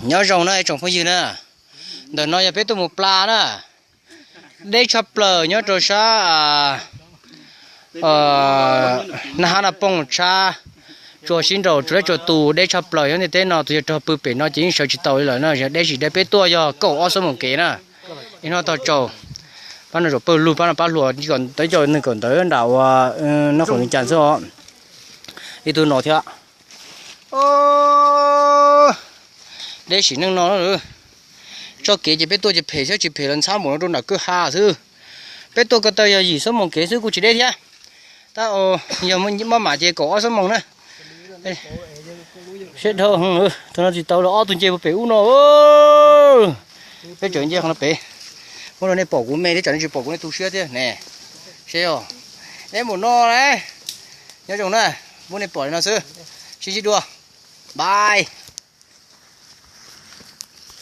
Nyob zoo na tsoom phooj ywg na, ntawm no yog peb tuaj mus pla na, deb tshaj plaws nyob rau sab na hab na pooj tshab, tsuas sib nraus tsuas deb tsuas tus deb tshaj plaws nyob ntiaj teb no, tus yog rog pw pem no ces yeej sawv tsis tau li lawm na, yog deb tsis deb. Peb tuaj yog kaum ob xuab moos kev na, ib hnub tog tsaus. Pab no zaum pawg lug, pab no pab hluas, teb coj nws kawm ntawv nram ua noj qhov li cas xwb os. Ib tug no thiab. Deb sim neej no, txoj kev ces peb tuaj ces phem thiab, tsis phem los ntxhab npaum no rau nram kwj ha xwb. Peb tuaj ko taw yog yim xuab moos kev xwb kuj tsis deb thiab. Tab yog maj mam ces kaum ob xuab moos na. Siab dhau, tus no tsis tau los ob tug nce puag pem ub no. Peb tseem nce qhov no pem, muab rau nej pom kuv me thiab tsam nej tsis pom kuv nej tu siab thiab ne. Seb os, neb mus no lauj, nyob zoo na, muab nej pom li no xwb, sib ntsib dua, bye.